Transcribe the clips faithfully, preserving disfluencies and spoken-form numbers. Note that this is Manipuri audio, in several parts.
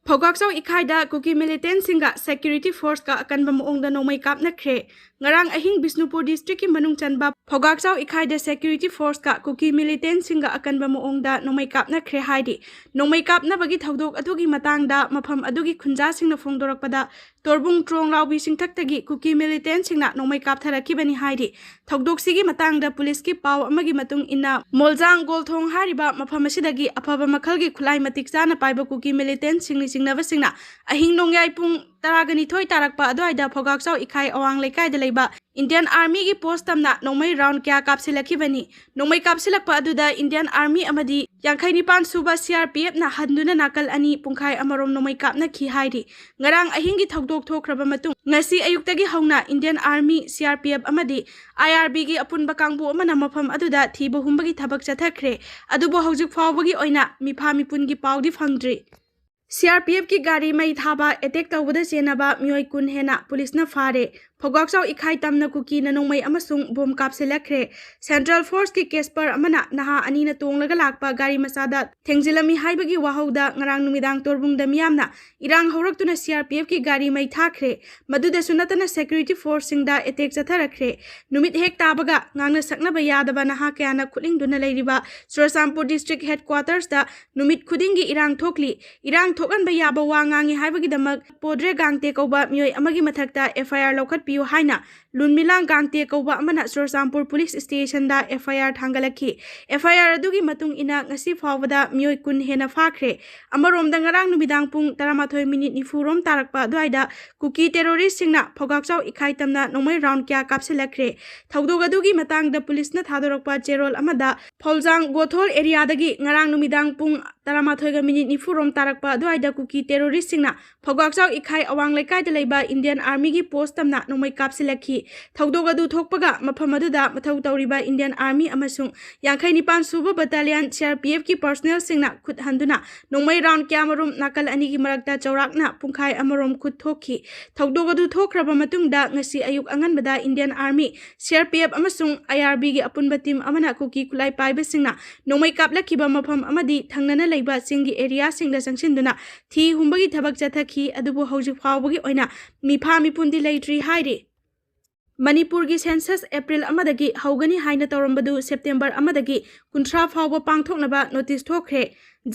ꯐꯧꯒꯥꯛꯆꯥꯎ ꯏꯈꯥꯏꯗ ꯀꯨꯀꯤ ꯃꯤꯂꯤꯇꯦꯟꯁꯤꯡꯒ ꯁꯦꯀ꯭ꯌꯨꯔꯤꯇꯤ ꯐꯣꯔꯁꯀ ꯑꯀꯟꯕ ꯃꯑꯣꯡꯗ ꯅꯣꯡꯃꯩ ꯀꯥꯞꯅꯈ꯭ꯔꯦ꯫ ꯉꯔꯥꯡ ꯑꯍꯤꯡ ꯕꯤꯁꯅꯨꯄꯨꯔ ꯗꯤꯁꯇ꯭ꯔꯤꯛꯀꯤ ꯃꯅꯨꯡ ꯆꯟꯕ ꯐꯧꯒꯥꯛꯆꯥꯎ ꯏꯈꯥꯏꯗ ꯁꯦꯀ꯭ꯌꯨꯔꯤꯇꯤ ꯐꯣꯔꯁꯀ ꯀꯨꯀꯤ ꯃꯤꯂꯤꯇꯦꯟꯁꯤꯡꯒ ꯑꯀꯟꯕ ꯃꯑꯣꯡꯗ ꯅꯣꯡꯃꯩ ꯀꯥꯞꯅꯈ꯭ꯔꯦ ꯍꯥꯏꯔꯤ꯫ ꯅꯣꯡꯃꯩ ꯀꯥꯞꯅꯕꯒꯤ ꯊꯧꯗꯣꯛ ꯑꯗꯨꯒꯤ ꯃꯇꯥꯡꯗ ꯃꯐꯝ ꯑꯗꯨꯒꯤ ꯈꯨꯟꯖꯥꯁꯤꯡꯅ ꯐꯣꯡꯗꯣꯔꯛꯄꯗ, ꯇꯣꯔꯕꯨꯡ ꯇ꯭ꯔꯣꯡ ꯂꯥꯎꯕꯤ ꯆꯤꯡꯊꯛꯇꯒꯤ ꯀꯨꯀꯤ ꯃꯤꯂꯤꯇꯦꯟꯁꯤꯡꯅ ꯅꯣꯡꯃꯩ ꯀꯥꯞꯊꯔꯛꯈꯤꯕꯅꯤ ꯍꯥꯏꯔꯤ꯫ ꯊꯧꯗꯣꯛꯁꯤꯒꯤ ꯃꯇꯥꯡꯗ ꯄꯨꯂꯤꯁꯀꯤ ꯄꯥꯎ ꯑꯃꯒꯤ ꯃꯇꯨꯡ ꯏꯟꯅ, ꯃꯣꯜꯖꯥꯡ ꯒꯣꯜꯊꯣꯡ ꯍꯥꯏꯔꯤꯕ ꯃꯐꯝ ꯑꯁꯤꯗꯒꯤ ꯑꯐꯕ ꯃꯈꯜꯒꯤ ꯈꯨꯠꯂꯥꯏ ꯃꯇꯤꯛ ꯆꯥꯅ ꯄꯥꯏꯕ ꯀꯨꯀꯤ ꯃꯤꯂꯤꯇꯦꯟꯁꯤꯡ ꯂꯨꯆꯤꯡꯅꯕꯁꯤꯡꯅ ꯑꯍꯤꯡ ꯅꯣꯡꯌꯥꯏ ꯄꯨꯡ ꯇꯔꯥꯒ ꯅꯤꯊꯣꯏ ꯇꯥꯔꯛꯄ ꯑꯗꯨꯋꯥꯏꯗ ꯐꯧꯒꯥꯛꯆꯥꯎ ꯏꯈꯥꯏ ꯑꯋꯥꯡ ꯂꯩꯀꯥꯏꯗ ꯂꯩꯕ ꯏꯟꯗꯤꯌꯟ ꯑꯥꯔꯃꯤꯒꯤ ꯄꯣꯁ ꯇꯝꯅ ꯅꯣꯡꯃꯩ ꯔꯥꯎꯟ ꯀꯌꯥ ꯀꯥꯞꯁꯤꯜꯂꯛꯈꯤꯕꯅꯤ꯫ ꯅꯣꯡꯃꯩ ꯀꯥꯞꯁꯤꯜꯂꯛꯄ ꯑꯗꯨꯗ ꯏꯟꯗꯤꯌꯟ ꯑꯥꯔꯃꯤ ꯑꯃꯗꯤ ꯌꯥꯡꯈꯩ ꯅꯤꯄꯥꯟ ꯁꯨꯕ ꯁꯤ ꯑꯥꯔ ꯄꯤ ꯑꯦꯐꯅ ꯍꯟꯗꯨꯅ ꯅꯥꯀꯜ ꯑꯅꯤ ꯄꯨꯡꯈꯥꯏ ꯑꯃꯔꯣꯝ ꯅꯣꯡꯃꯩ ꯀꯥꯞꯅꯈꯤ ꯍꯥꯏꯔꯤ꯫ ꯉꯔꯥꯡ ꯑꯍꯤꯡꯒꯤ ꯊꯧꯗꯣꯛ ꯊꯣꯛꯈ꯭ꯔꯕ ꯃꯇꯨꯡ, ꯉꯁꯤ ꯑꯌꯨꯛꯇꯒꯤ ꯍꯧꯅ Indian army, C R P F ꯑꯃꯗꯤ ꯑꯥꯏ ꯑꯥꯔ ꯕꯤꯒꯤ ꯑꯄꯨꯟꯕ ꯀꯥꯡꯕꯨ ꯑꯃꯅ ꯃꯐꯝ ꯑꯗꯨꯗ ꯊꯤꯕ ꯍꯨꯝꯕꯒꯤ ꯊꯕꯛ ꯆꯠꯊꯈ꯭ꯔꯦ꯫ ꯑꯗꯨꯕꯨ ꯍꯧꯖꯤꯛ ꯐꯥꯎꯕꯒꯤ ꯑꯣꯏꯅ ꯃꯤꯐꯥ ꯃꯤꯄꯨꯟꯒꯤ ꯄꯥꯎꯗꯤ ꯐꯪꯗ꯭ꯔꯤ꯫ ꯁꯤ ꯑꯥꯔ ꯄꯤ ꯑꯦꯐꯀꯤ ꯒꯥꯔꯤ ꯃꯩ ꯊꯥꯕ ꯑꯦꯇꯦꯛ ꯇꯧꯕꯗ ꯆꯦꯟꯅꯕ ꯃꯤꯑꯣꯏ ꯀꯨꯟ ꯍꯦꯟꯅ ꯄꯨꯂꯤꯁꯅ ꯐꯥꯔꯦ꯫ ꯐꯧꯒꯥꯛꯆꯥꯎ ꯏꯈꯥꯏ ꯇꯝꯅ ꯀꯨꯀꯤꯅ ꯅꯣꯡꯃꯩ ꯑꯃꯁꯨꯡ ꯕꯣꯝ ꯀꯥꯞꯁꯤꯜꯂꯛꯈ꯭ꯔꯦ꯫ ꯁꯦꯟꯇ꯭ꯔꯦꯜ ꯐꯣꯔꯁꯀꯤ ꯀꯦꯁꯄꯔ ꯑꯃꯅ ꯅꯍꯥ ꯑꯅꯤꯅ ꯇꯣꯡꯂꯒ ꯂꯥꯛꯄ ꯒꯥꯔꯤ ꯃꯆꯥꯗ ꯊꯦꯡꯖꯤꯜꯂꯝꯃꯤ ꯍꯥꯏꯕꯒꯤ ꯋꯥꯍꯧꯗ ꯉꯔꯥꯡ ꯅꯨꯃꯤꯗꯥꯡ ꯇꯣꯔꯕꯨꯡꯗ ꯃꯤꯌꯥꯝꯅ ꯏꯔꯥꯡ ꯍꯧꯔꯛꯇꯨꯅ ꯁꯤ ꯑꯥꯔ ꯄꯤ ꯑꯦꯐꯀꯤ ꯒꯥꯔꯤ ꯃꯩ ꯊꯥꯈ꯭ꯔꯦ꯫ ꯃꯗꯨꯗꯁꯨ ꯅꯠꯇꯅ ꯁꯦꯀ꯭ꯌꯨꯔꯤꯇꯤ ꯐꯣꯔꯁꯁꯤꯡꯗ ꯑꯦꯇꯦꯛ ꯆꯠꯊꯔꯛꯈ꯭ꯔꯦ꯫ ꯅꯨꯃꯤꯠ ꯍꯦꯛ ꯇꯥꯕꯒ ꯉꯥꯡꯅ ꯁꯛꯅꯕ ꯌꯥꯗꯕ ꯅꯍꯥ ꯀꯌꯥꯅ ꯈꯨꯠꯂꯤꯡꯗꯨꯅ ꯂꯩꯔꯤꯕ ꯆꯨꯔꯆꯥꯟꯄꯨꯔ ꯗꯤꯁꯇ꯭ꯔꯤꯛ ꯍꯦꯗꯀ꯭ꯋꯥꯇꯔꯁꯇ ꯅꯨꯃꯤꯠ ꯈꯨꯗꯤꯡꯒꯤ ꯏꯔꯥꯡ ꯊꯣꯛꯂꯤ꯫ ꯏꯔꯥꯡ ꯊꯣꯛꯍꯟꯕ ꯌꯥꯕ ꯋꯥ ꯉꯥꯡꯉꯤ ꯍꯥꯏꯕꯒꯤꯗꯃꯛ ꯄꯣꯗ꯭ꯔꯦ ꯒꯥꯡꯇꯦ ꯀꯧꯕ ꯃꯤꯑꯣꯏ ꯑꯃꯒꯤ ꯃꯊꯛꯇ ꯑꯦꯐ ꯑꯥꯏ ꯑꯥꯔ ꯂꯧꯈꯠꯄꯤꯌꯨ ꯍꯥꯏꯅ ꯂꯨꯟꯃꯤꯂꯥꯡ ꯒꯥꯡꯇꯦ ꯀꯧꯕ ꯑꯃꯅ ꯆꯨꯔꯆꯥꯟꯄꯨꯔ ꯄꯨꯂꯤꯁ ꯁ꯭ꯇꯦꯁꯟꯗ ꯑꯦꯐ ꯑꯥꯏ ꯑꯥꯔ ꯊꯥꯡꯒꯠꯂꯛꯈꯤ꯫ ꯑꯦꯐ ꯑꯥꯏ ꯑꯥꯔ ꯑꯗꯨꯒꯤ ꯃꯇꯨꯡ ꯏꯟꯅ ꯉꯁꯤ ꯐꯥꯎꯕꯗ ꯃꯤꯑꯣꯏ ꯀꯨꯟ ꯍꯦꯟꯅ ꯐꯥꯈ꯭ꯔꯦ꯫ ꯑꯃꯔꯣꯝꯗ ꯉꯔꯥꯡ ꯅꯨꯃꯤꯗꯥꯡ ꯄꯨꯡ ꯇꯔꯥꯃꯥꯊꯣꯏ ꯃꯤꯅꯤꯠ ꯅꯤꯐꯨ ꯔꯣꯝ ꯇꯥꯔꯛꯄ ꯑꯗꯨꯋꯥꯏꯗ ꯀꯨꯀꯤ ꯇꯦꯔꯣꯔꯤꯁꯁꯤꯡꯅ ꯐꯧꯒꯥꯛꯆꯥꯎ ꯏꯈꯥꯏ ꯇꯝꯅ ꯅꯣꯡꯃꯩ ꯔꯥꯎꯟ ꯀꯌꯥ ꯀꯥꯞꯁꯤꯜꯂꯛꯈ꯭ꯔꯦ꯫ ꯊꯧꯗꯣꯛ ꯑꯗꯨꯒꯤ ꯃꯇꯥꯡꯗ ꯄꯨꯂꯤꯁꯅ ꯊꯥꯗꯣꯔꯛꯄ ꯆꯦꯔꯣꯜ ꯑꯃꯗ, ꯐꯧꯖꯥꯡ ꯒꯣꯊꯣꯜ ꯑꯦꯔꯤꯌꯥꯗꯒꯤ ꯉꯔꯥꯡ ꯅꯨꯃꯤꯗꯥꯡ ꯄꯨꯡ ꯇꯔꯥꯃꯥꯊꯣꯏꯒ ꯃꯤꯅꯤꯠ ꯅꯤꯐꯨ ꯔꯣꯝ ꯇꯥꯔꯛꯄ ꯑꯗꯨꯋꯥꯏꯗ ꯀꯨꯀꯤ ꯇꯦꯔꯣꯔꯤꯁꯁꯤꯡꯅ ꯐꯧꯒꯥꯛꯆꯥꯎ ꯏꯈꯥꯏ ꯑꯋꯥꯡ ꯂꯩꯀꯥꯏꯗ ꯂꯩꯕ ꯏꯟꯗꯤꯌꯟ ꯑꯥꯔꯃꯤꯒꯤ ꯄꯣꯁ ꯇꯝꯅ ꯅꯣꯡꯃꯩ ꯀꯥꯞꯁꯤꯜꯂꯛꯈꯤ꯫ ꯊꯧꯗꯣꯛ ꯑꯗꯨ ꯊꯣꯛꯄꯒ ꯃꯐꯝ ꯑꯗꯨꯗ ꯃꯊꯧ ꯇꯧꯔꯤꯕ ꯏꯟꯗꯤꯌꯟ ꯑꯥꯔꯃꯤ ꯑꯃꯁꯨꯡ ꯌꯥꯡꯈꯩ ꯅꯤꯄꯥꯟ ꯁꯨꯕ ꯕꯠꯇꯥꯂꯤꯌꯟ ꯁꯤ ꯑꯥꯔ ꯄꯤ ꯑꯦꯐꯀꯤ ꯄꯔꯁꯅꯦꯜꯁꯤꯡꯅ ꯈꯨꯠ ꯍꯟꯗꯨꯅ ꯅꯣꯡꯃꯩ ꯔꯥꯎꯟ ꯀꯌꯥꯃꯔꯨꯝ ꯅꯥꯀꯜ ꯑꯅꯤꯒꯤ ꯃꯔꯛꯇ ꯆꯥꯎꯔꯥꯛꯅ ꯄꯨꯡꯈꯥꯏ ꯑꯃꯔꯣꯝ ꯈꯨꯠ ꯊꯣꯛꯈꯤ꯫ ꯊꯧꯗꯣꯛ ꯑꯗꯨ ꯊꯣꯛꯈ꯭ꯔꯕ ꯃꯇꯨꯡꯗ ꯉꯁꯤ ꯑꯌꯨꯛ ꯑꯉꯟꯕꯗ Indian army, C R P F ꯑꯃꯁꯨꯡ ꯑꯥꯏ ꯑꯥꯔ ꯕꯤꯒꯤ ꯑꯄꯨꯟꯕ ꯇꯤꯝ ꯑꯃꯅ ꯀꯨꯀꯤ ꯈꯨꯠꯂꯥꯏ ꯄꯥꯏꯕ ꯁꯤꯡꯅ ꯅꯣꯡꯃꯩ ꯀꯥꯞꯂꯛꯈꯤꯕ ꯃꯐꯝ ꯑꯃꯗꯤ ꯊꯪꯅꯅ ꯂꯩꯕ ꯆꯤꯡꯒꯤ ꯑꯦꯔꯤꯌꯥꯁꯤꯡꯗ ꯆꯪꯁꯤꯟꯗꯨꯅ ꯊꯤ ꯍꯨꯝꯕꯒꯤ ꯊꯕꯛ ꯆꯠꯊꯈꯤ꯫ ꯑꯗꯨꯕꯨ ꯍꯧꯖꯤꯛ ꯐꯥꯎꯕꯒꯤ ꯑꯣꯏꯅ ꯃꯤꯐꯥ ꯃꯤꯄꯨꯟꯗꯤ ꯂꯩꯇ꯭ꯔꯤ ꯍꯥꯏꯔꯤ꯫ ꯃꯅꯤꯄꯨꯔꯒꯤ ꯁꯦꯟꯁꯁ ꯑꯦꯄ꯭ꯔꯤꯜ ꯑꯃꯗꯒꯤ ꯍꯧꯒꯅꯤ ꯍꯥꯏꯅ ꯇꯧꯔꯝꯕꯗꯨ ꯁꯦꯞꯇꯦꯝꯕꯔ ꯑꯃꯗꯒꯤ ꯀꯨꯟꯊ꯭ꯔꯥ ꯐꯥꯎꯕ ꯄꯥꯡꯊꯣꯛꯅꯕ ꯅꯣꯇꯤꯁ ꯊꯣꯛꯈ꯭ꯔꯦ꯫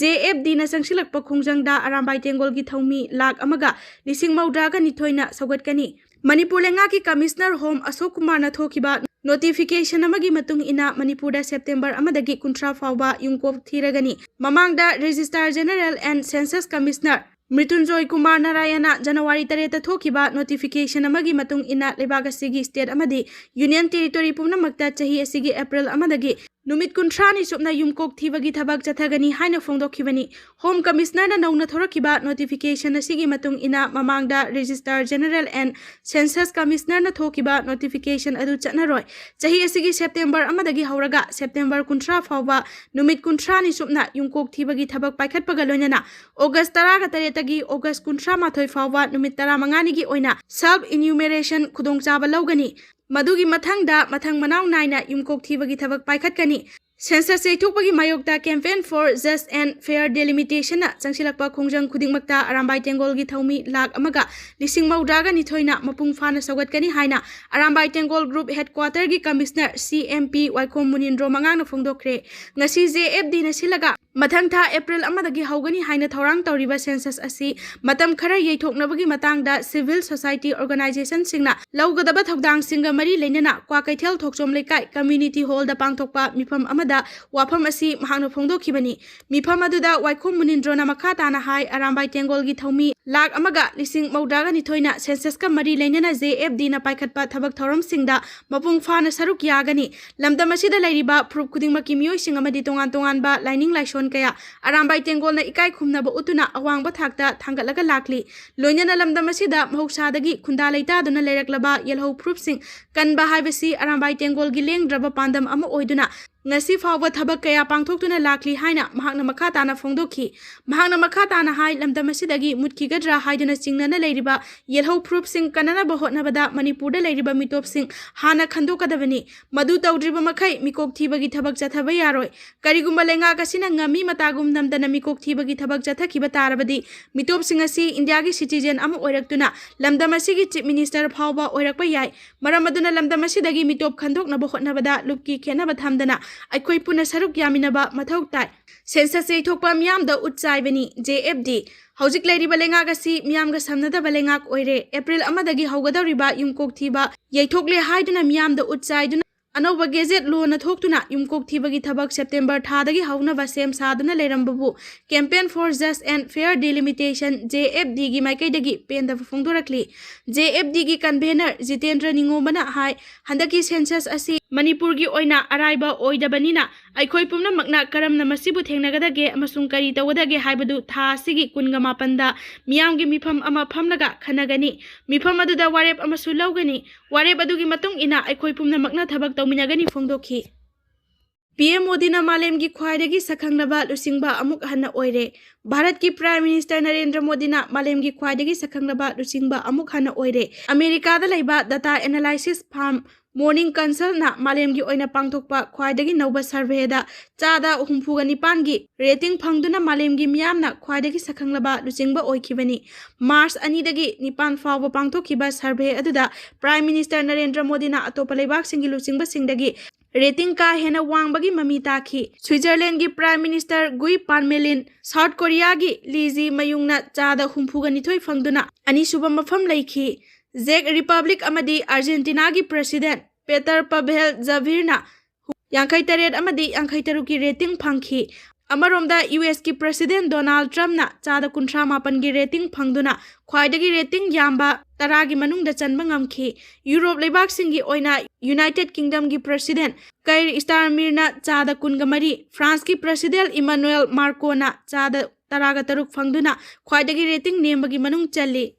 ꯖꯦ ꯑꯦꯐ ꯗꯤꯅ ꯆꯪꯁꯤꯜꯂꯛꯄ ꯈꯣꯡꯖꯪꯗ ꯑꯔꯥꯝꯕꯥꯏ ꯇꯦꯡꯒꯣꯜꯒꯤ ꯊꯧꯃꯤ ꯂꯥꯈ ꯑꯃꯒ ꯂꯤꯁꯤꯡ ꯃꯧꯗ꯭ꯔꯥꯒ ꯅꯤꯊꯣꯏꯅ ꯁꯧꯒꯠꯀꯅꯤ꯫ ꯃꯅꯤꯄꯨꯔ ꯂꯩꯉꯥꯛꯀꯤ ꯀꯃꯤꯁꯅꯔ ꯍꯣꯝ ꯑꯁꯣꯛ ꯀꯨꯃꯥꯔꯅ ꯊꯣꯛꯈꯤꯕ ꯅꯣꯇꯤꯐꯤꯀꯦꯁꯟ ꯑꯃꯒꯤ ꯃꯇꯨꯡ ꯏꯟꯅ ꯃꯅꯤꯄꯨꯔꯗ ꯁꯦꯞꯇꯦꯝꯕꯔ ꯑꯃꯗꯒꯤ ꯀꯨꯟꯊ꯭ꯔꯥ ꯐꯥꯎꯕ ꯌꯨꯝꯀꯣꯛ ꯊꯤꯔꯒꯅꯤ꯫ ꯃꯃꯥꯡꯗ registrar general and census commissioner Mrityunjoy Kumar Narayan ꯖꯅꯋꯥꯔꯤ ꯇꯔꯦꯠꯇ ꯊꯣꯛꯈꯤꯕ ꯅꯣꯇꯤꯐꯤꯀꯦꯁꯟ ꯑꯃꯒꯤ ꯃꯇꯨꯡ ꯏꯟꯅ ꯂꯩꯕꯥꯛ ꯑꯁꯤꯒꯤ ꯁ꯭ꯇꯦꯠ ꯑꯃꯗꯤ ꯌꯨꯅꯤꯌꯟ ꯇꯦꯔꯤꯇꯣꯔꯤ ꯄꯨꯝꯅꯃꯛꯇ ꯆꯍꯤ ꯑꯁꯤꯒꯤ ꯑꯦꯄ꯭ꯔꯤꯜ ꯑꯃꯗꯒꯤ ꯅꯨꯃꯤꯠ ꯀꯨꯟꯊ꯭ꯔꯥꯅꯤ ꯆꯨꯞꯅ ꯌꯨꯝꯀꯣꯛ ꯊꯤꯕꯒꯤ ꯊꯕꯛ ꯆꯠꯊꯒꯅꯤ ꯍꯥꯏꯅ ꯐꯣꯡꯗꯣꯛꯈꯤꯕꯅꯤ꯫ ꯍꯣꯝ ꯀꯃꯤꯁꯅꯔꯅ ꯅꯧꯅ ꯊꯣꯔꯛꯈꯤꯕ ꯅꯣꯇꯤꯐꯤꯀꯦꯁꯟ ꯑꯁꯤꯒꯤ ꯃꯇꯨꯡ ꯏꯟꯅ ꯃꯃꯥꯡꯗ ꯔꯦꯖꯤꯁꯇ꯭ꯔꯥꯔ ꯖꯦꯅꯔꯦꯜ ꯑꯦꯟ ꯁꯦꯟꯁꯁ ꯀꯃꯤꯁꯅꯔꯅ ꯊꯣꯛꯈꯤꯕ ꯅꯣꯇꯤꯐꯤꯀꯦꯁꯟ ꯑꯗꯨ ꯆꯠꯅꯔꯣꯏ꯫ ꯆꯍꯤ ꯑꯁꯤꯒꯤ ꯁꯦꯞꯇꯦꯝꯕꯔ ꯑꯃꯗꯒꯤ ꯍꯧꯔꯒ ꯁꯦꯞꯇꯦꯝꯕꯔ ꯀꯨꯟꯊ꯭ꯔꯥ ꯐꯥꯎꯕ ꯅꯨꯃꯤꯠ ꯀꯨꯟꯊ꯭ꯔꯥꯅꯤ ꯆꯨꯞꯅ ꯌꯨꯝꯀꯣꯛ ꯊꯤꯕꯒꯤ ꯊꯕꯛ ꯄꯥꯏꯈꯠꯄꯒ ꯂꯣꯏꯅꯅ ꯑꯣꯒꯁ ꯇꯔꯥꯒ ꯇꯔꯦꯠꯇꯒꯤ ꯑꯣꯒꯁ ꯀꯨꯟꯊ꯭ꯔꯥ ꯃꯥꯊꯣꯏ ꯐꯥꯎꯕ ꯅꯨꯃꯤꯠ ꯇꯔꯥꯃꯉꯥꯅꯤꯒꯤ ꯑꯣꯏꯅ ꯁꯦꯜꯐ ꯏꯅ꯭ꯌꯨꯃꯦꯔꯦꯁꯟ ꯈꯨꯗꯣꯡꯆꯥꯕ ꯂꯧꯒꯅꯤ꯫ ꯃꯗꯨꯒꯤ ꯃꯊꯪꯗ ꯃꯊꯪ ꯃꯅꯥꯎ ꯅꯥꯏꯅ ꯌꯨꯝꯀꯣꯛ ꯊꯤꯕꯒꯤ ꯊꯕꯛ ꯄꯥꯏꯈꯠꯀꯅꯤ꯫ ꯁꯦꯟꯁꯁ ꯌꯩꯊꯣꯛꯄꯒꯤ ꯃꯥꯌꯣꯛꯇ Campaign for Just and Fair Delimitation ꯅ ꯆꯪꯁꯤꯜꯂꯛꯄ ꯈꯣꯡꯖꯪ ꯈꯨꯗꯤꯡꯃꯛꯇ ꯑꯔꯥꯝꯕꯥꯏ ꯇꯦꯡꯒꯣꯜꯒꯤ ꯊꯧꯃꯤ ꯂꯥꯈ ꯑꯃꯒ ꯂꯤꯁꯤꯡ ꯃꯧꯗ꯭ꯔꯥꯒ ꯅꯤꯊꯣꯏꯅ ꯃꯄꯨꯡ ꯐꯥꯅ ꯁꯧꯒꯠꯀꯅꯤ ꯍꯥꯏꯅ ꯑꯔꯥꯝꯕꯥꯏ ꯇꯦꯡꯒꯣꯜ ꯒ꯭ꯔꯨꯞ ꯍꯦꯗꯀ꯭ꯋꯥꯇꯔꯒꯤ ꯀꯃꯤꯁꯅꯔ ꯁꯤ ꯑꯦꯝ ꯄꯤ ꯋꯥꯏꯈꯣꯝ ꯃꯨꯅꯤꯟꯗ꯭ꯔꯣ ꯃꯉꯥꯡꯅ ꯐꯣꯡꯗꯣꯛꯈ꯭ꯔꯦ꯫ ꯉꯁꯤ ꯖꯦ ꯑꯦꯐ ꯗꯤꯅ ꯁꯤꯜꯂꯒ ꯃꯊꯪ ꯊꯥ ꯑꯦꯄ꯭ꯔꯤꯜ ꯑꯃꯗꯒꯤ ꯍꯧꯒꯅꯤ ꯍꯥꯏꯅ ꯊꯧꯔꯥꯡ ꯇꯧꯔꯤꯕ ꯁꯦꯟꯁꯁ ꯑꯁꯤ ꯃꯇꯝ ꯈꯔ ꯌꯩꯊꯣꯛꯅꯕꯒꯤ ꯃꯇꯥꯡꯗ ꯁꯤꯚꯤꯜ ꯁꯣꯁꯥꯏꯇꯤ ꯑꯣꯔꯒꯅꯥꯏꯖꯦꯁꯟꯁꯤꯡꯅ ꯂꯧꯒꯗꯕ ꯊꯧꯗꯥꯡꯁꯤꯡꯒ ꯃꯔꯤ ꯂꯩꯅꯅ ꯀ꯭ꯋꯥꯀꯩꯊꯦꯜ ꯊꯣꯛꯆꯣꯝ ꯂꯩꯀꯥꯏ ꯀꯝꯃ꯭ꯌꯨꯅꯤꯇꯤ ꯍꯣꯜꯗ ꯄꯥꯡꯊꯣꯛꯄ ꯃꯤꯐꯝ ꯑꯃꯗ ꯋꯥꯐꯝ ꯑꯁꯤ ꯃꯍꯥꯛꯅ ꯐꯣꯡꯗꯣꯛꯈꯤꯕꯅꯤ꯫ ꯃꯤꯐꯝ ꯑꯗꯨꯗ ꯋꯥꯏꯈꯣꯝ ꯃꯨꯅꯤꯟꯗ꯭ꯔꯣꯅ ꯃꯈꯥ ꯇꯥꯅ ꯍꯥꯏ, ꯑꯔꯥꯝꯕꯥꯏ ꯇꯦꯡꯒꯣꯜꯒꯤ ꯊꯧꯃꯤ ꯂꯥꯈ ꯑꯃꯒ ꯂꯤꯁꯤꯡ ꯃꯧꯗ꯭ꯔꯥꯒ ꯅꯤꯊꯣꯏꯅ ꯁꯦꯟꯁꯁꯀ ꯃꯔꯤ ꯂꯩꯅꯅ ꯖꯦ ꯑꯦꯐ ꯗꯤꯅ ꯄꯥꯏꯈꯠꯄ ꯊꯕꯛ ꯊꯧꯔꯝꯁꯤꯡꯗ ꯃꯄꯨꯡ ꯐꯥꯅ ꯁꯔꯨꯛ ꯌꯥꯒꯅꯤ꯫ ꯂꯝꯗꯝ ꯑꯁꯤꯗ ꯂꯩꯔꯤꯕ ꯐꯨꯔꯨꯞ ꯈꯨꯗꯤꯡꯃꯛꯀꯤ ꯃꯤꯑꯣꯏꯁꯤꯡ ꯑꯃꯗꯤ ꯇꯣꯉꯥꯟ ꯇꯣꯉꯥꯟꯕ ꯂꯥꯏꯅꯤꯡ ꯂꯥꯏꯁꯣꯟ ꯀꯌꯥ ꯑꯔꯥꯝꯕꯥꯏ ꯇꯦꯡꯒꯣꯜꯅ ꯏꯀꯥꯏ ꯈꯨꯝꯅꯕ ꯎꯠꯇꯨꯅ ꯑꯋꯥꯡꯕ ꯊꯥꯛꯇ ꯊꯥꯡꯒꯠꯂꯒ ꯂꯥꯛꯂꯤ꯫ ꯂꯣꯏꯅꯅ ꯂꯝꯗꯝ ꯑꯁꯤꯗ ꯃꯍꯧꯁꯥꯗꯒꯤ ꯈꯨꯟꯗꯥ ꯂꯩꯇꯥꯗꯨꯅ ꯂꯩꯔꯛꯂꯕ ꯌꯦꯜꯍꯧ ꯐꯨꯔꯨꯞꯁꯤꯡ ꯀꯟꯕ ꯍꯥꯏꯕꯁꯤ ꯑꯔꯥꯝꯕꯥꯏ ꯇꯦꯡꯒꯣꯜꯒꯤ ꯂꯦꯡꯗ꯭ꯔꯕ ꯄꯥꯟꯗꯝ ꯑꯃ ꯑꯣꯏꯗꯨꯅ ꯉꯁꯤ ꯐꯥꯎꯕ ꯊꯕꯛ ꯀꯌꯥ ꯄꯥꯡꯊꯣꯛꯇꯨꯅ ꯂꯥꯛꯂꯤ ꯍꯥꯏꯅ ꯃꯍꯥꯛꯅ ꯃꯈꯥ ꯇꯥꯅ ꯐꯣꯡꯗꯣꯛꯈꯤ꯫ ꯃꯍꯥꯛꯅ ꯃꯈꯥ ꯇꯥꯅ ꯍꯥꯏ, ꯂꯝꯗꯝ ꯑꯁꯤꯗꯒꯤ ꯃꯨꯠꯈꯤꯒꯗ꯭ꯔꯥ ꯍꯥꯏꯗꯨꯅ ꯆꯤꯡꯅꯅ ꯂꯩꯔꯤꯕ ꯌꯦꯜꯍꯧ ꯐꯨꯔꯨꯞꯁꯤꯡ ꯀꯟꯅꯅꯕ ꯍꯣꯠꯅꯕꯗ ꯃꯅꯤꯄꯨꯔꯗ ꯂꯩꯔꯤꯕ ꯃꯤꯇꯣꯞꯁꯤꯡ ꯍꯥꯟꯅ ꯈꯟꯗꯣꯛꯀꯗꯕꯅꯤ꯫ ꯃꯗꯨ ꯇꯧꯗ꯭ꯔꯤꯕ ꯃꯈꯩ ꯃꯤꯀꯣꯛ ꯊꯤꯕꯒꯤ ꯊꯕꯛ ꯆꯠꯊꯕ ꯌꯥꯔꯣꯏ꯫ ꯀꯔꯤꯒꯨꯝꯕ ꯂꯩꯉꯥꯛ ꯑꯁꯤꯅ ꯉꯝꯃꯤ ꯃꯇꯥꯒꯨꯝ ꯅꯝꯗꯅ ꯃꯤꯀꯣꯛ ꯊꯤꯕꯒꯤ ꯊꯕꯛ ꯆꯠꯊꯈꯤꯕ ꯇꯥꯔꯕꯗꯤ, ꯃꯤꯇꯣꯞꯁꯤꯡ ꯑꯁꯤ ꯏꯟꯗꯤꯌꯥꯒꯤ citizen ꯑꯃ ꯑꯣꯏꯔꯛꯇꯨꯅ ꯂꯝꯗꯝ ꯑꯁꯤꯒꯤ Chief Minister ꯐꯥꯎꯕ ꯑꯣꯏꯔꯛꯄ ꯌꯥꯏ꯫ ꯃꯔꯝ ꯑꯗꯨꯅ ꯂꯝꯗꯝ ꯑꯁꯤꯗꯒꯤ ꯃꯤꯇꯣꯞ ꯈꯟꯗꯣꯛꯅꯕ ꯍꯣꯠꯅꯕꯗ ꯂꯨꯞꯀꯤ ꯈꯦꯠꯅꯕ ꯊꯝꯗꯅ ꯑꯩꯈꯣꯏ ꯄꯨꯟꯅ ꯁꯔꯨꯛ ꯌꯥꯃꯤꯟꯅꯕ ꯃꯊꯧ ꯇꯥꯏ꯫ Census ꯌꯩꯊꯣꯛꯄ ꯃꯤꯌꯥꯝꯗ ꯎꯠ ꯆꯥꯏꯕꯅꯤ꯫ J F D꯫ ꯍꯧꯖꯤꯛ ꯂꯩꯔꯤꯕ ꯂꯩꯉꯥꯛ ꯑꯁꯤ ꯃꯤꯌꯥꯝꯒ ꯁꯝꯅꯗꯕ ꯂꯩꯉꯥꯛ ꯑꯣꯏꯔꯦ꯫ ꯑꯦꯄ꯭ꯔꯤꯜ ꯑꯃꯗꯒꯤ ꯍꯧꯒꯗꯧꯔꯤꯕ ꯌꯨꯝꯀꯣꯛ ꯊꯤꯕ ꯌꯩꯊꯣꯛꯂꯦ ꯍꯥꯏꯗꯨꯅ ꯃꯤꯌꯥꯝꯗ ꯎꯠ ꯆꯥꯏꯗꯨꯅ ꯑꯅꯧꯕ gazette ꯂꯣꯟꯅ ꯊꯣꯛꯇꯨꯅ ꯌꯨꯝꯀꯣꯛ ꯊꯤꯕꯒꯤ ꯊꯕꯛ September ꯊꯥꯗꯒꯤ ꯍꯧꯅꯕ ꯁꯦꯝ ꯁꯥꯗꯨꯅ ꯂꯩꯔꯝꯕꯕꯨ Campaign for Just and Fair Delimitation, J F D ꯒꯤ ꯃꯥꯏꯀꯩꯗꯒꯤ ꯄꯦꯟꯗꯕ ꯐꯣꯡꯗꯣꯔꯛꯂꯤ꯫ J F D ꯒꯤ convener ꯖꯤꯇꯦꯟꯗ꯭ꯔ ꯅꯤꯉꯣꯝꯕꯅ ꯍꯥꯏ, ꯍꯟꯗꯛꯀꯤ census ꯑꯁꯤ ꯃꯅꯤꯄꯨꯔꯒꯤ ꯑꯣꯏꯅ ꯑꯔꯥꯏꯕ ꯑꯣꯏꯗꯕꯅꯤꯅ ꯑꯩꯈꯣꯏ ꯄꯨꯝꯅꯃꯛꯅ ꯀꯔꯝꯅ ꯃꯁꯤꯕꯨ ꯊꯦꯡꯅꯒꯗꯒꯦ ꯑꯃꯁꯨꯡ ꯀꯔꯤ ꯇꯧꯒꯗꯒꯦ ꯍꯥꯏꯕꯗꯨ ꯊꯥ ꯑꯁꯤꯒꯤ ꯀꯨꯟꯒ ꯃꯥꯄꯟꯗ ꯃꯤꯌꯥꯝꯒꯤ ꯃꯤꯐꯝ ꯑꯃ ꯐꯝꯂꯒ ꯈꯟꯅꯒꯅꯤ꯫ ꯃꯤꯐꯝ ꯑꯗꯨꯗ ꯋꯥꯔꯦꯞ ꯑꯃꯁꯨ ꯂꯧꯒꯅꯤ꯫ ꯋꯥꯔꯦꯞ ꯑꯗꯨꯒꯤ ꯃꯇꯨꯡ ꯏꯟꯅ ꯑꯩꯈꯣꯏ ꯄꯨꯝꯅꯃꯛꯅ ꯊꯕꯛ ꯇꯧꯃꯤꯟꯅꯒꯅꯤ ꯐꯣꯡꯗꯣꯛꯈꯤ꯫ P M ꯃꯣꯗꯤꯅ ꯃꯥꯂꯦꯝꯒꯤ ꯈ꯭ꯋꯥꯏꯗꯒꯤ ꯁꯛꯈꯪꯂꯕ ꯂꯨꯆꯤꯡꯕ ꯑꯃꯨꯛ ꯍꯟꯅ ꯑꯣꯏꯔꯦ꯫ ꯚꯥꯔꯠꯀꯤ Prime Minister ꯅꯔꯦꯟꯗ꯭ꯔ ꯃꯣꯗꯤꯅ ꯃꯥꯂꯦꯝꯒꯤ ꯈ꯭ꯋꯥꯏꯗꯒꯤ ꯁꯛꯈꯪꯂꯕ ꯂꯨꯆꯤꯡꯕ ꯑꯃꯨꯛ ꯍꯟꯅ ꯑꯣꯏꯔꯦ꯫ ꯑꯃꯦꯔꯤꯀꯥꯗ ꯂꯩꯕ data analysis firm Morning Consultꯅ ꯃꯥꯂꯦꯝꯒꯤ ꯑꯣꯏꯅ ꯄꯥꯡꯊꯣꯛꯄ ꯈ꯭ꯋꯥꯏꯗꯒꯤ ꯅꯧꯕ surveyꯗ ꯆꯥꯗ ꯍꯨꯝꯐꯨꯒ ꯅꯤꯄꯥꯟꯒꯤ rating ꯐꯪꯗꯨꯅ ꯃꯥꯂꯦꯝꯒꯤ ꯃꯤꯌꯥꯝꯅ ꯈ꯭ꯋꯥꯏꯗꯒꯤ ꯁꯛꯈꯪꯂꯕ ꯂꯨꯆꯤꯡꯕ ꯑꯣꯏꯈꯤꯕꯅꯤ꯫ March ꯑꯅꯤꯗꯒꯤ ꯅꯤꯄꯥꯟ ꯐꯥꯎꯕ ꯄꯥꯡꯊꯣꯛꯈꯤꯕ survey ꯑꯗꯨꯗ Prime Minister ꯅꯔꯦꯟꯗ꯭ꯔ ꯃꯣꯗꯤꯅ ꯑꯇꯣꯞꯄ ꯂꯩꯕꯥꯛꯁꯤꯡꯒꯤ ꯂꯨꯆꯤꯡꯕꯁꯤꯡꯗꯒꯤ rating ꯀꯥ ꯍꯦꯟꯅ ꯋꯥꯡꯕꯒꯤ ꯃꯃꯤ ꯇꯥꯈꯤ꯫ Switzerlandꯒꯤ Prime Minister Guy Parmelin, South Koreaꯒꯤ Lee Jae-myungꯅ ꯆꯥꯗ ꯍꯨꯝꯐꯨꯒ ꯅꯤꯊꯣꯏ ꯐꯪꯗꯨꯅ ꯑꯅꯤꯁꯨꯕ ꯃꯐꯝ ꯂꯩꯈꯤ꯫ Czech Republic ꯑꯃꯗꯤ Argentinaꯒꯤ President Petr Pavel Javirꯅ ꯌꯥꯡꯈꯩ ꯇꯔꯦꯠ ꯑꯃꯗꯤ ꯌꯥꯡꯈꯩ ꯇꯔꯨꯛꯀꯤ rating ꯐꯪꯈꯤ꯫ ꯑꯃꯔꯣꯝꯗ, U S ꯀꯤ President Donald Trumpꯅ ꯆꯥꯗ ꯀꯨꯟꯊ꯭ꯔꯥ ꯃꯥꯄꯟꯒꯤ rating ꯐꯪꯗꯨꯅ ꯈ꯭ꯋꯥꯏꯗꯒꯤ rating ꯌꯥꯝꯕ ꯇꯔꯥꯒꯤ ꯃꯅꯨꯡꯗ ꯆꯟꯕ ꯉꯝꯈꯤ꯫ ꯌꯨꯔꯣꯞ ꯂꯩꯕꯥꯛꯁꯤꯡꯒꯤ ꯑꯣꯏꯅ United Kingdomꯒꯤ President Keir Starmerꯅ ꯆꯥꯗ ꯀꯨꯟꯒ ꯃꯔꯤ, Franceꯀꯤ President Emmanuel Macronꯅ ꯆꯥꯗ ꯇꯔꯥꯒ ꯇꯔꯨꯛ ꯐꯪꯗꯨꯅ ꯈ꯭ꯋꯥꯏꯗꯒꯤ rating ꯅꯦꯝꯕꯒꯤ ꯃꯅꯨꯡ ꯆꯜꯂꯤ꯫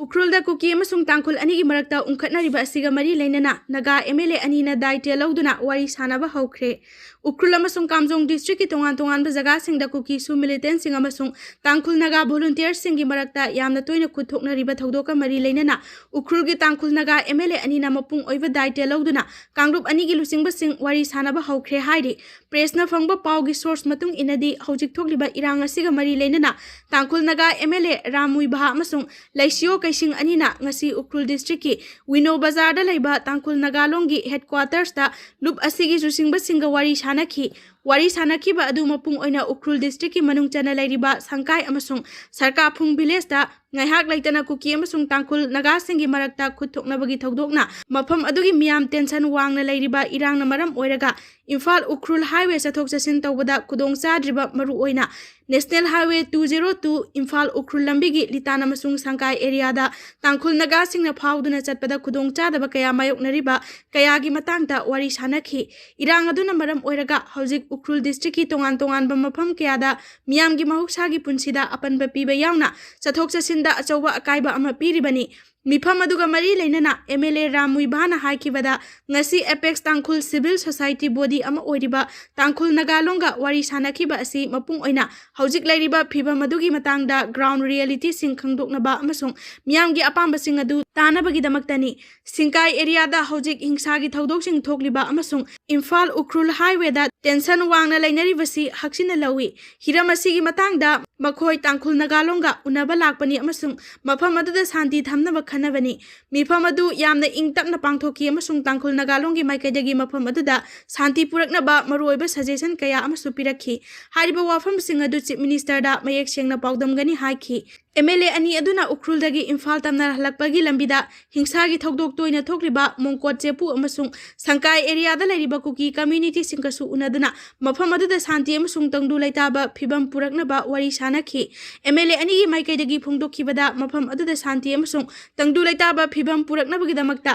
ꯎꯈ꯭ꯔꯨꯜꯗ ꯀꯨꯀꯤ ꯑꯃꯁꯨꯡ ꯇꯥꯡꯈꯨꯜ ꯑꯅꯤꯒꯤ ꯃꯔꯛꯇ ꯎꯪꯈꯠꯅꯔꯤꯕ ꯑꯁꯤꯒ ꯃꯔꯤ ꯂꯩꯅꯅ ꯅꯥꯒꯥ ꯑꯦꯝ ꯑꯦꯜ ꯑꯦ ꯑꯅꯤꯅ ꯗꯥꯏꯇ꯭ꯌ ꯂꯧꯗꯨꯅ ꯋꯥꯔꯤ ꯁꯥꯅꯕ ꯍꯧꯈ꯭ꯔꯦ꯫ ꯎꯈ꯭ꯔꯨꯜ ꯑꯃꯁꯨꯡ ꯀꯥꯝꯖꯣꯡ ꯗꯤꯁꯇ꯭ꯔꯤꯛꯀꯤ ꯇꯣꯉꯥꯟ ꯇꯣꯉꯥꯟꯕ ꯖꯒꯥꯁꯤꯡꯗ ꯀꯨꯀꯤꯁꯨ ꯃꯤꯂꯤꯇꯦꯟꯁꯤꯡ ꯑꯃꯁꯨꯡ ꯇꯥꯡꯈꯨꯜ ꯅꯥꯒꯥ ꯚꯣꯂꯨꯟꯇꯤꯌꯔꯁꯤꯡꯒꯤ ꯃꯔꯛꯇ ꯌꯥꯝꯅ ꯇꯣꯏꯅ ꯈꯨꯠ ꯊꯣꯛꯅꯔꯤꯕ ꯊꯧꯗꯣꯛꯀ ꯃꯔꯤ ꯂꯩꯅꯅ ꯎꯈ꯭ꯔꯨꯜꯒꯤ ꯇꯥꯡꯈꯨꯜ ꯅꯥꯒꯥ ꯑꯦꯝ ꯑꯦꯜ ꯑꯦ ꯑꯅꯤꯅ ꯃꯄꯨꯡ ꯑꯣꯏꯕ ꯗꯥꯏꯇ꯭ꯌ ꯂꯧꯗꯨꯅ ꯀꯥꯡꯂꯨꯞ ꯑꯅꯤꯒꯤ ꯂꯨꯆꯤꯡꯕꯁꯤꯡ ꯋꯥꯔꯤ ꯁꯥꯅꯕ ꯍꯧꯈ꯭ꯔꯦ ꯍꯥꯏꯔꯤ꯫ ꯄ꯭ꯔꯦꯁꯅ ꯐꯪꯕ ꯄꯥꯎꯒꯤ ꯁꯣꯔꯁ ꯃꯇꯨꯡ ꯏꯟꯅꯗꯤ ꯍꯧꯖꯤꯛ ꯊꯣꯛꯂꯤꯕ ꯏꯔꯥꯡ ꯑꯁꯤꯒ ꯃꯔꯤ ꯂꯩꯅꯅ Tangkhul Naga M L A Ram Muivah ꯑꯃꯁꯨꯡ ꯂꯩꯁꯤꯌꯣ ꯀꯩꯁꯤꯡ ꯑꯅꯤꯅ ꯉꯁꯤ ꯎꯈ꯭ꯔꯨꯜ ꯗꯤꯁꯇ꯭ꯔꯤꯛꯀꯤ ꯋꯤꯅꯣ ꯕꯖꯥꯔꯗ ꯂꯩꯕ ꯇꯥꯡꯈꯨꯜ ꯅꯥꯒꯥ ꯂꯣꯟꯒꯤ ꯍꯦꯗꯀ꯭ꯋꯥꯇꯔꯁꯇ ꯂꯨꯞ ꯑꯁꯤꯒꯤ ꯂꯨꯆꯤꯡꯕꯁꯤꯡꯒ ꯋꯥꯔꯤ ꯁꯥꯅꯈꯤ꯫ ꯋꯥꯔꯤ ꯁꯥꯅꯈꯤꯕ ꯑꯗꯨ ꯃꯄꯨꯡ ꯑꯣꯏꯅ ꯎꯈ꯭ꯔꯨꯜ ꯗꯤꯁꯇ꯭ꯔꯤꯛꯀꯤ ꯃꯅꯨꯡ ꯆꯟꯅ ꯂꯩꯔꯤꯕ ꯁꯪꯀꯥꯏ ꯑꯃꯁꯨꯡ ꯁꯔꯀꯥꯐꯨꯡ ꯚꯤꯂꯦꯖꯇ ꯉꯥꯏꯍꯥꯛ ꯂꯩꯇꯅ ꯀꯨꯀꯤ ꯑꯃꯁꯨꯡ ꯇꯥꯡꯈꯨꯜ ꯅꯥꯒꯥꯁꯤꯡꯒꯤ ꯃꯔꯛꯇ ꯈꯨꯠ ꯊꯣꯛꯅꯕꯒꯤ ꯊꯧꯗꯣꯛꯅ ꯃꯐꯝ ꯑꯗꯨꯒꯤ ꯃꯤꯌꯥꯝ ꯇꯦꯟꯁꯟ ꯋꯥꯡꯅ ꯂꯩꯔꯤꯕ ꯏꯔꯥꯡꯅ ꯃꯔꯝ ꯑꯣꯏꯔꯒ ꯏꯝꯐꯥꯜ ꯎꯈ꯭ꯔꯨꯜ ꯍꯥꯏꯋꯦ ꯆꯠꯊꯣꯛ ꯆꯠꯁꯤꯟ ꯇꯧꯕꯗ ꯈꯨꯗꯣꯡ ꯆꯥꯗ꯭ꯔꯤꯕ ꯃꯔꯨꯑꯣꯏꯅ national highway two zero two Imphal Ukhrul ꯂꯝꯕꯤꯒꯤ ꯂꯤꯇꯥꯟ ꯑꯃꯁꯨꯡ ꯁꯪꯀꯥꯏ ꯑꯦꯔꯤꯌꯥꯗ ꯇꯥꯡꯈꯨꯜ ꯅꯥꯒꯥꯁꯤꯡꯅ ꯐꯥꯎꯗꯨꯅ ꯆꯠꯄꯗ ꯈꯨꯗꯣꯡ ꯆꯥꯗꯕ ꯀꯌꯥ ꯃꯥꯌꯣꯛꯅꯔꯤꯕ ꯀꯌꯥꯒꯤ ꯃꯇꯥꯡꯗ ꯋꯥꯔꯤ ꯁꯥꯅꯈꯤ꯫ ꯏꯔꯥꯡ ꯑꯗꯨꯅ ꯃꯔꯝ ꯑꯣꯏꯔꯒ ꯍꯧꯖꯤꯛ ꯎꯈ꯭ꯔꯨꯜ ꯗꯤꯁꯇ꯭ꯔꯤꯛꯀꯤ ꯇꯣꯉꯥꯟ ꯇꯣꯉꯥꯟꯕ ꯃꯐꯝ ꯀꯌꯥꯗ ꯃꯤꯌꯥꯝꯒꯤ ꯃꯍꯧꯁꯥꯒꯤ ꯄꯨꯟꯁꯤꯗ ꯑꯄꯟꯕ ꯄꯤꯕ ꯌꯥꯎꯅ ꯆꯠꯊꯣꯛ ꯆꯠꯁꯤꯟꯗ ꯑꯆꯧꯕ ꯑꯀꯥꯏꯕ ꯑꯃ ꯄꯤꯔꯤꯕꯅꯤ꯫ ꯃꯤꯐꯝ ꯑꯗꯨꯒ ꯃꯔꯤ ꯂꯩꯅꯅ ꯑꯦꯝ ꯑꯦꯜ ꯑꯦ ꯔꯥꯝ ꯃꯨꯏꯚꯥꯅ ꯍꯥꯏꯈꯤꯕꯗ, ꯉꯁꯤ ꯑꯦꯄꯦꯛꯁ ꯇꯥꯡꯈꯨꯜ ꯁꯤꯚꯤꯜ ꯁꯣꯁꯥꯏꯇꯤ ꯕꯣꯗꯤ ꯑꯃ ꯑꯣꯏꯔꯤꯕ ꯇꯥꯡꯈꯨꯜ ꯅꯥꯒꯥ ꯂꯣꯟꯒ ꯋꯥꯔꯤ ꯁꯥꯅꯈꯤꯕ ꯑꯁꯤ ꯃꯄꯨꯡ ꯑꯣꯏꯅ ꯍꯧꯖꯤꯛ ꯂꯩꯔꯤꯕ ꯐꯤꯚꯝ ꯑꯗꯨꯒꯤ ꯃꯇꯥꯡꯗ ꯒ꯭ꯔꯥꯎꯟ ꯔꯤꯌꯦꯂꯤꯇꯤꯁꯤꯡ ꯈꯪꯗꯣꯛꯅꯕ ꯑꯃꯁꯨꯡ ꯃꯤꯌꯥꯝꯒꯤ ꯑꯄꯥꯝꯕꯁꯤꯡ ꯑꯗꯨ ꯇꯥꯅꯕꯒꯤꯗꯃꯛꯇꯅꯤ꯫ ꯁꯤꯡꯀꯥꯏ ꯑꯦꯔꯤꯌꯥꯗ ꯍꯧꯖꯤꯛ ꯍꯤꯡꯁꯥꯒꯤ ꯊꯧꯗꯣꯛꯁꯤꯡ ꯊꯣꯛꯂꯤꯕ ꯑꯃꯁꯨꯡ ꯏꯝꯐꯥꯜ ꯎꯈ꯭ꯔꯨꯜ ꯍꯥꯏꯋꯦꯗ ꯇꯦꯟꯁꯟ ꯋꯥꯡꯅ ꯂꯩꯅꯔꯤꯕꯁꯤ ꯍꯛꯆꯤꯟꯅ ꯂꯧꯏ꯫ ꯍꯤꯔꯝ ꯑꯁꯤꯒꯤ ꯃꯇꯥꯡꯗ ꯃꯈꯣꯏ ꯇꯥꯡꯈꯨꯜ ꯅꯥꯒꯥ ꯂꯣꯟꯒ ꯎꯅꯕ ꯂꯥꯛꯄꯅꯤ ꯑꯃꯁꯨꯡ ꯃꯐꯝ ꯑꯗꯨꯗ ꯁꯥꯟꯇꯤ ꯊꯝꯅꯕ ꯈꯟꯅꯕꯅꯤ꯫ ꯃꯤꯐꯝ ꯑꯗꯨ ꯌꯥꯝꯅ ꯏꯪ ꯇꯞꯅ ꯄꯥꯡꯊꯣꯛꯈꯤ ꯑꯃꯁꯨꯡ ꯇꯥꯡꯈꯨꯜ ꯅꯥꯒꯥ ꯂꯣꯟꯒꯤ ꯃꯥꯏꯀꯩꯗꯒꯤ ꯃꯐꯝ ꯑꯗꯨꯗ ꯁꯥꯟꯇꯤ ꯄꯨꯔꯛꯅꯕ ꯃꯔꯨꯑꯣꯏꯕ ꯁꯖꯦꯁꯟ ꯀꯌꯥ ꯑꯃꯁꯨ ꯄꯤꯔꯛꯈꯤ꯫ ꯍꯥꯏꯔꯤꯕ ꯋꯥꯐꯝꯁꯤꯡ ꯑꯗꯨ ꯆꯤꯐ ꯃꯤꯅꯤꯁꯇꯔꯗ ꯃꯌꯦꯛ ꯁꯦꯡꯅ ꯄꯥꯎꯗꯝꯒꯅꯤ ꯍꯥꯏꯈꯤ꯫ ꯑꯦꯝ ꯑꯦꯜ ꯑꯦ ꯑꯅꯤ ꯑꯗꯨꯅ ꯎꯈ꯭ꯔꯨꯜꯗꯒꯤ ꯏꯝꯐꯥꯜ ꯇꯝꯅ ꯍꯜꯂꯛꯄꯒꯤ ꯂꯝꯕꯤꯗ ꯍꯤꯡꯁꯥꯒꯤ ꯊꯧꯗꯣꯛ ꯇꯣꯏꯅ ꯊꯣꯛꯂꯤꯕ ꯃꯣꯡꯀꯣꯠ ꯆꯦꯄꯨ ꯑꯃꯁꯨꯡ ꯁꯪꯀꯥꯏ ꯑꯦꯔꯤꯌꯥꯗ ꯂꯩꯔꯤꯕ ꯀꯨꯀꯤ ꯀꯝꯃ꯭ꯌꯨꯅꯤꯇꯤꯁꯤꯡꯒꯁꯨ ꯎꯅꯗꯨꯅ ꯃꯐꯝ ꯑꯗꯨꯗ ꯁꯥꯟꯇꯤ ꯑꯃꯁꯨꯡ ꯇꯪꯗꯨ ꯂꯩꯇꯥꯕ ꯐꯤꯕꯝ ꯄꯨꯔꯛꯅꯕ ꯋꯥꯔꯤ ꯁꯥꯅꯈꯤ꯫ ꯑꯦꯝ ꯑꯦꯜ ꯑꯦ ꯑꯅꯤꯒꯤ ꯃꯥꯏꯀꯩꯗꯒꯤ ꯐꯣꯡꯗꯣꯛꯈꯤꯕꯗ ꯃꯐꯝ ꯑꯗꯨꯗ ꯁꯥꯟꯇꯤ ꯑꯃꯁꯨꯡ ꯇꯪꯗꯨ ꯂꯩꯇꯥꯕ ꯐꯤꯕꯝ ꯄꯨꯔꯛꯅꯕꯒꯤꯗꯃꯛꯇ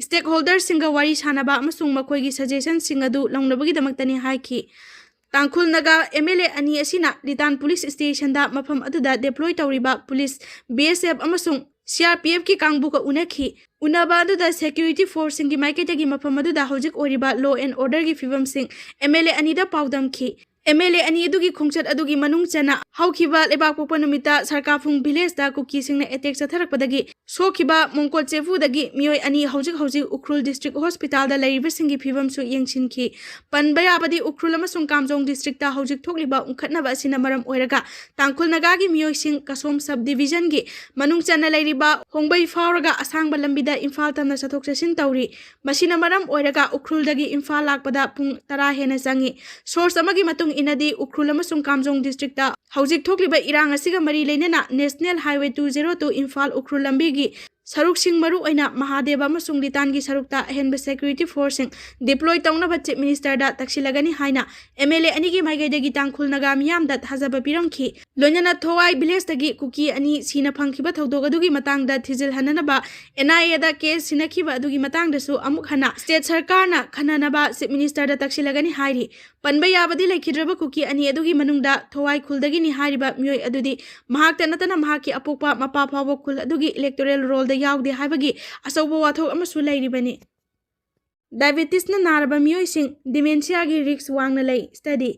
ꯁ꯭ꯇꯦꯛꯍꯣꯜꯗꯔꯁꯤꯡꯒ ꯋꯥꯔꯤ ꯁꯥꯅꯕ ꯑꯃꯁꯨꯡ ꯃꯈꯣꯏꯒꯤ ꯁꯖꯦꯁꯟꯁꯤꯡ ꯑꯗꯨ ꯂꯧꯅꯕꯒꯤꯗꯃꯛꯇꯅꯤ ꯍꯥꯏꯈꯤ꯫ ꯇꯥꯡꯈꯨꯜ ꯅꯥꯒꯥ ꯑꯦꯝ ꯑꯦꯜ ꯑꯦ ꯑꯅꯤ ꯑꯁꯤꯅ ꯂꯤꯇꯥꯟ ꯄꯨꯂꯤꯁ ꯁ꯭ꯇꯦꯁꯟꯗ ꯃꯐꯝ ꯑꯗꯨꯗ ꯗꯦꯄ꯭ꯂꯣꯏ ꯇꯧꯔꯤꯕ ꯄꯨꯂꯤꯁ, ꯕꯤ ꯑꯦꯁ ꯑꯦꯐ ꯑꯃꯁꯨꯡ ꯁꯤ ꯑꯥꯔ ꯄꯤ ꯑꯦꯐꯀꯤ ꯀꯥꯡꯕꯨꯒ ꯎꯅꯈꯤ꯫ ꯎꯅꯕ ꯑꯗꯨꯗ ꯁꯦꯀ꯭ꯌꯨꯔꯤꯇꯤ ꯐꯣꯔꯁꯁꯤꯡꯒꯤ ꯃꯥꯏꯀꯩꯗꯒꯤ ꯃꯐꯝ ꯑꯗꯨꯗ ꯍꯧꯖꯤꯛ ꯑꯣꯏꯔꯤꯕ ꯂꯣ ꯑꯦꯟ ꯑꯣꯔꯗꯔꯒꯤ ꯐꯤꯕꯝꯁꯤꯡ ꯑꯦꯝ ꯑꯦꯜ ꯑꯦ ꯑꯅꯤꯗ ꯄꯥꯎꯗꯝꯈꯤ꯫ ꯑꯦꯝ ꯑꯦꯜ ꯑꯦ ꯑꯅꯤ ꯑꯗꯨꯒꯤ ꯈꯣꯡꯆꯠ ꯑꯗꯨꯒꯤ ꯃꯅꯨꯡ ꯆꯟꯅ ꯍꯧꯈꯤꯕ ꯂꯩꯕꯥꯛꯄꯣꯛꯄ ꯅꯨꯃꯤꯠꯇ ꯁꯔꯀꯥꯐꯨꯡ ꯚꯤꯂꯦꯖꯇ ꯀꯨꯀꯤꯁꯤꯡꯅ ꯑꯦꯇꯦꯛ ꯆꯠꯊꯔꯛꯄꯗꯒꯤ ꯁꯣꯛꯈꯤꯕ ꯃꯣꯡꯀꯣꯠ ꯆꯦꯐꯨꯗꯒꯤ ꯃꯤꯑꯣꯏ ꯑꯅꯤ ꯍꯧꯖꯤꯛ ꯍꯧꯖꯤꯛ ꯎꯈ꯭ꯔꯨꯜ ꯗꯤꯁꯇ꯭ꯔꯤꯛ ꯍꯣꯁꯄꯤꯇꯥꯜꯗ ꯂꯩꯔꯤꯕꯁꯤꯡꯒꯤ ꯐꯤꯕꯝꯁꯨ ꯌꯦꯡꯁꯤꯟꯈꯤ꯫ ꯄꯟꯕ ꯌꯥꯕꯗꯤ ꯎꯈ꯭ꯔꯨꯜ ꯑꯃꯁꯨꯡ ꯀꯥꯝꯖꯣꯡ ꯗꯤꯁꯇ꯭ꯔꯤꯛꯇ ꯍꯧꯖꯤꯛ ꯊꯣꯛꯂꯤꯕ ꯎꯪꯈꯠꯅꯕ ꯑꯁꯤꯅ ꯃꯔꯝ ꯑꯣꯏꯔꯒ ꯇꯥꯡꯈꯨꯜ ꯅꯥꯒꯥꯒꯤ ꯃꯤꯑꯣꯏꯁꯤꯡ ꯀꯁꯣꯝ ꯁꯕ ꯗꯤꯕꯤꯖꯟꯒꯤ ꯃꯅꯨꯡ ꯆꯟꯅ ꯂꯩꯔꯤꯕ ꯍꯣꯡꯕꯩ ꯐꯥꯎꯔꯒ ꯑꯁꯥꯡꯕ ꯂꯝꯕꯤꯗ ꯏꯝꯐꯥꯜ ꯇꯝꯅ ꯆꯠꯊꯣꯛ ꯆꯠꯁꯤꯟ ꯇꯧꯔꯤ꯫ ꯃꯁꯤꯅ ꯃꯔꯝ ꯑꯣꯏꯔꯒ ꯎꯈ꯭ꯔꯨꯜꯗꯒꯤ ꯏꯝꯐꯥꯜ ꯂꯥꯛꯄꯗ ꯄꯨꯡ ꯇꯔꯥ ꯍꯦꯟꯅ ꯆꯪꯏ꯫ ꯁꯣꯔꯁ ꯑꯃꯒꯤ ꯃꯇꯨꯡ ꯏꯟꯅꯗꯤ ꯎꯈ꯭ꯔꯨꯜ ꯑꯃꯁꯨꯡ ꯀꯥꯝꯖꯣꯡ ꯗꯤꯁꯇ꯭ꯔꯤꯛꯇ ꯍꯧꯖꯤꯛ ꯊꯣꯛꯂꯤꯕ ꯏꯔꯥꯡ ꯑꯁꯤꯒ ꯃꯔꯤ ꯂꯩꯅꯅ national highway two zero two Imphal Ukhrul ꯂꯝꯕꯤꯒꯤ ꯁꯔꯨꯛꯁꯤꯡ, ꯃꯔꯨꯑꯣꯏꯅ ꯃꯍꯥꯗꯦꯕ ꯑꯃꯁꯨꯡ ꯂꯤꯇꯥꯟꯒꯤ ꯁꯔꯨꯛꯇ ꯑꯍꯦꯟꯕ ꯁꯦꯀ꯭ꯌꯨꯔꯤꯇꯤ ꯐꯣꯔꯁꯁꯤꯡ ꯗꯤꯄ꯭ꯂꯣꯏ ꯇꯧꯅꯕ ꯆꯤꯐ ꯃꯤꯅꯤꯁꯇꯔꯗ ꯇꯛꯁꯤꯜꯂꯒꯅꯤ ꯍꯥꯏꯅ ꯑꯦꯝ ꯑꯦꯜ ꯑꯦ ꯑꯅꯤꯒꯤ ꯃꯥꯏꯀꯩꯗꯒꯤ ꯇꯥꯡꯈꯨꯜ ꯅꯥꯒꯥ ꯃꯤꯌꯥꯝꯗ ꯊꯥꯖꯕ ꯄꯤꯔꯝꯈꯤ꯫ ꯂꯣꯏꯅꯅ ꯊꯣꯋꯥꯏ ꯚꯤꯂꯦꯖꯇꯒꯤ ꯀꯨꯀꯤ ꯑꯅꯤ ꯁꯤꯅ ꯐꯪꯈꯤꯕ ꯊꯧꯗꯣꯛ ꯑꯗꯨꯒꯤ ꯃꯇꯥꯡꯗ ꯊꯤꯖꯤꯜꯍꯟꯅꯅꯕ ꯑꯦꯟ ꯑꯥꯏ ꯑꯦꯗ ꯀꯦꯁ ꯁꯤꯟꯅꯈꯤꯕ ꯑꯗꯨꯒꯤ ꯃꯇꯥꯡꯗꯁꯨ ꯑꯃꯨꯛ ꯍꯟꯅ ꯁ꯭ꯇꯦꯠ ꯁꯔꯀꯥꯔꯅ ꯈꯟꯅꯅꯕ ꯆꯤꯐ ꯃꯤꯅꯤꯁꯇꯔꯗ ꯇꯛꯁꯤꯜꯂꯒꯅꯤ ꯍꯥꯏꯔꯤ꯫ ꯄꯟꯕ ꯌꯥꯕꯗꯤ ꯂꯩꯈꯤꯗ꯭ꯔꯕ ꯀꯨꯀꯤ ꯑꯅꯤ ꯑꯗꯨꯒꯤ ꯃꯅꯨꯡꯗ ꯊꯣꯋꯥꯏ ꯈꯨꯜꯗꯒꯤꯅꯤ ꯍꯥꯏꯔꯤꯕ ꯃꯤꯑꯣꯏ ꯑꯗꯨꯗꯤ ꯃꯍꯥꯛꯇ ꯅꯠꯇꯅ ꯃꯍꯥꯛꯀꯤ ꯑꯄꯣꯛꯄ ꯃꯄꯥ ꯐꯥꯎꯕ ꯈꯨꯜ ꯑꯗꯨꯒꯤ ꯏꯂꯦꯛꯇꯣꯔꯦꯜ ꯔꯣꯜꯗ ꯌꯥꯎꯗꯦ ꯍꯥꯏꯕꯒꯤ ꯑꯆꯧꯕ ꯋꯥꯊꯣꯛ ꯑꯃꯁꯨ ꯂꯩꯔꯤꯕꯅꯤ꯫ ꯗꯥꯏꯕꯦꯇꯤꯁꯅ ꯅꯥꯔꯕ ꯃꯤꯑꯣꯏꯁꯤꯡ ꯗꯤꯃꯦꯟꯁꯤꯌꯥꯒꯤ ꯔꯤꯁ꯭ꯛ ꯋꯥꯡꯅ ꯂꯩ꯫ ꯁ꯭ꯇꯗꯤ꯫